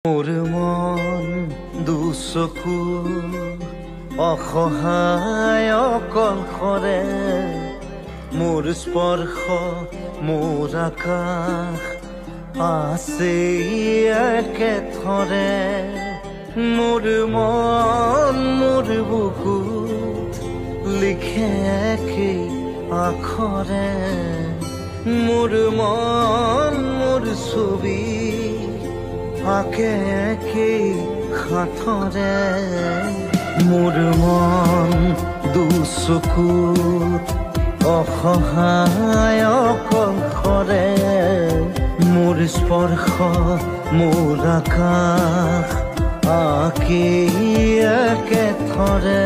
মোৰ মন দুচকু অসহায় অকলশৰে, মোৰ স্পৰ্শ মোৰ আকাশ আছে একেথৰে। মোৰ মন মোৰ বুকুত লিখে একেই আখৰে, মোৰ মন মোৰ ছবি আঁকে একেই সাঁথৰে। মোৰ মন দুচকুত অসহায় অকলশৰে, মোৰ স্পৰ্শ মোৰ আকাশ আঁকি একেথৰে।